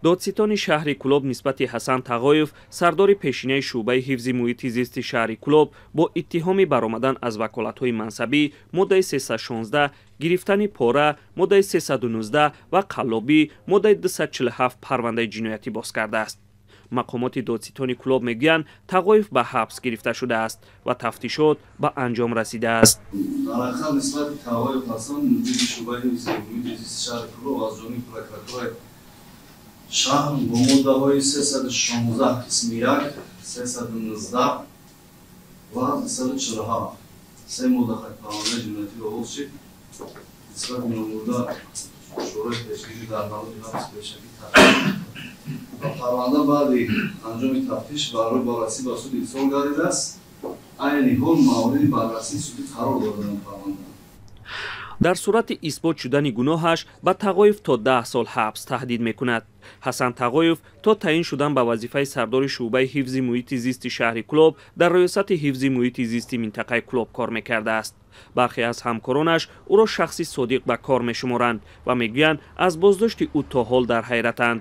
Додситони шаҳри Кӯлоб нисбати Ҳасан Тағоев, сардори пешинаи шӯъбаи ҳифзи муҳити зисти шаҳри Кӯлоб, бо иттиҳоми баромадан аз ваколатҳои мансабӣ, моддаи 316, гирифтани пора, моддаи 319, ва қаллобӣ, моддаи 247, парвандаи ҷиноятӣ боз кардааст. Мақомоти додситони Кӯлоб мегӯянд, Тағоев ба ҳабс гирифта шудааст ва тафтишот ба анҷом расидааст. Дар ҳақиқат, нисбати Тағоев Ҳасан, мудири шӯъбаи ҳифзи муҳити зисти шаҳри Кӯлоб, аз ҷониби прокуратураи шаҳр бо моддаҳои 316 қисми 1, 319 ва 247, се модда парвандаи ҷиноятӣ оғоз шид. Нисбати номбурда чораи пешгирӣ дар мавриди ҳабси пешакӣ татбиқ ва парванда баъди анҷоми тафтиш барои баррасӣ ба суд ирсол гардидааст. Айни ҳол мавриди баррасии судӣ қарор дорад парванда. Дар сурати исбот шудани гуноҳаш ба Тағоев то 10 сол ҳабс таҳдид мекунад. Ҳасан Тағоев то таъин шудан ба вазифаи сардори шӯъбаи ҳифзи муҳити зисти шаҳри Кӯлоб дар Раёсати ҳифзи муҳити зисти минтақаи Кӯлоб кор мекардааст. Бархе аз ҳамкоронаш ӯро шахси содиқ ба кор мешуморанд ва мегӯянд, аз боздошти ӯ то ҳол дар ҳайратанд.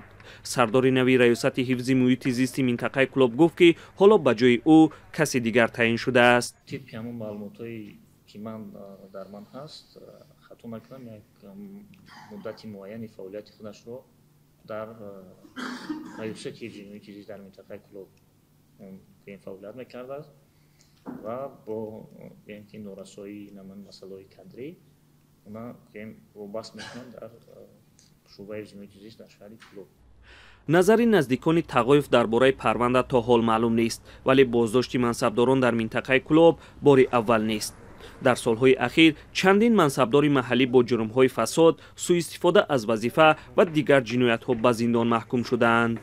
Сардори нави Раёсати ҳифзи муҳити зисти минтақаи Кӯлоб гуфт, ки ҳоло ба ҷои ӯ каси дигар таъин шудааст. Тибқи ҳамон маълумотҳое ки ман дар ман ҳаст, хато накунам, як муддати муайяни фаъолияти худашро дар Раёсати ҳифзи муҳити зист дар минтақаи Кӯлоб фаъолият мекардааст ва бо гӯем ки норасоии наман масъалаҳои кадрӣ она гӯем вобаст мекунанд дар шӯъбаи ҳифзи муҳити зист дар шаҳри Кӯлоб. Назари наздикони Тағоев дар бораи парванда то ҳол маълум нест, вале боздошти мансабдорон дар минтақаи Кӯлоб бори аввал нест. Дар солҳои ахир чандин мансабдори маҳаллӣ бо ҷурмҳои фасод, сӯистифода аз вазифа ва дигар ҷиноятҳо ба зиндон маҳкум шудаанд.